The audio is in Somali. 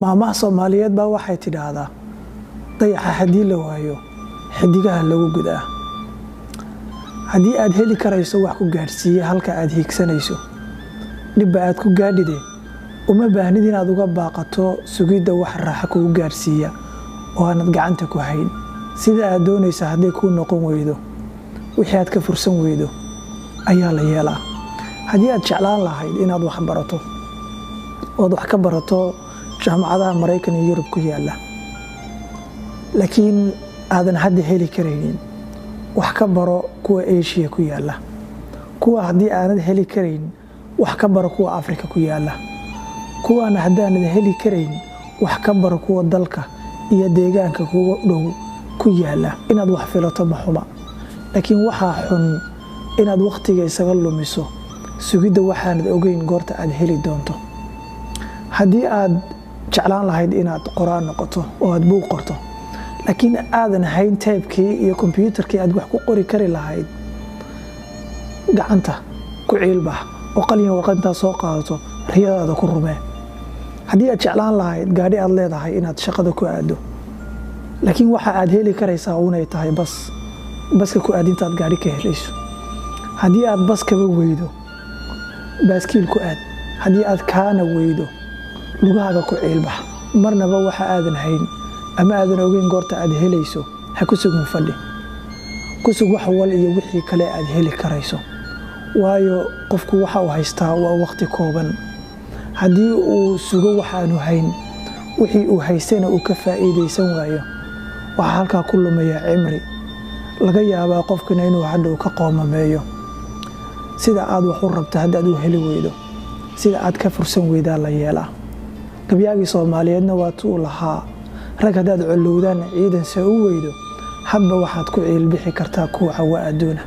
Maamaha Soomaaliyeed baa waxay tidhaahdaa, dayaxa haddii la waayo xidigaha lagu gudaa. Haddii aad heli karayso wax ku gaadhsiiya halka aad hiigsanayso, dhibba aad ku gaadhide, uma baahnid inaad uga baaqato sugidda wax raaxa kugu gaadhsiiya oo aanad gacanta ku hayn. Sida aad doonaysa hadday kuu noqon weydo, wixii aad ka fursan weydo ayaa la yeelaa. Haddii aad jeclaan lahayd inaad wax barato ood wax ka barato jaamacadaha Maraykan iyo Yurub ku yaala, laakiin aadan hadda heli karaynin, wax ka baro kuwa Asia ku yaala. Kuwa haddii aanad heli karayn, wax ka baro kuwa Africa ku yaala. Kuwaana haddaanad heli karayn, wax ka baro kuwa dalka iyo deegaanka kuga dhow ku yaala. Inaad wax filato ma xuma, laakiin waxaa xun inaad wakhtiga isaga lumiso sugidda waxaanad ogeyn goorta aad heli doonto. Haddii aad jeclaan lahayd inaad qoraan noqoto oo aad buug qorto, laakiin aadan hayn taybkii iyo kombyuutarkii aad wax ku qori kari lahayd, gacanta ku ciilbax oo qalin warqad intaad soo qaadato riyadaada ku rumee. Haddii aad jeclaan lahayd gaadhi aad leedahay inaad shaqada ku aado, laakiin waxa aad heli karaysaa unay tahay bas, baska ku aad intaad gaadhi ka helayso. Haddii aad baskaba weydo, baaskiil ku aad. Haddii aad kaana weydo, lugahaaga ku ciilbax. Marnaba waxa aadan hayn ama aadan ogeyn goorta aad helayso ha ku sugin fadhi, ku sug wax wal iyo wixii kale aad heli karayso, waayo qofku waxa uu haystaa waa waqti kooban. Haddii uu sugo waxaanu hayn, wixii uu haystayna uu ka faa'iidaysan waayo, waxaa halkaa ku lumaya cimri laga yaabaa qofkina inuu hadhow ka qoomameeyo. Sida aad wax u rabto haddaad u heli weydo, sida aad ka fursan weydaa la yeelaa. Gabyaagii Soomaaliyeedna waa tuu lahaa, rag haddaad collowdaan ciidanse u weydo, hadba waxaad ku ciilbixi kartaa kuwa cawa adduuna.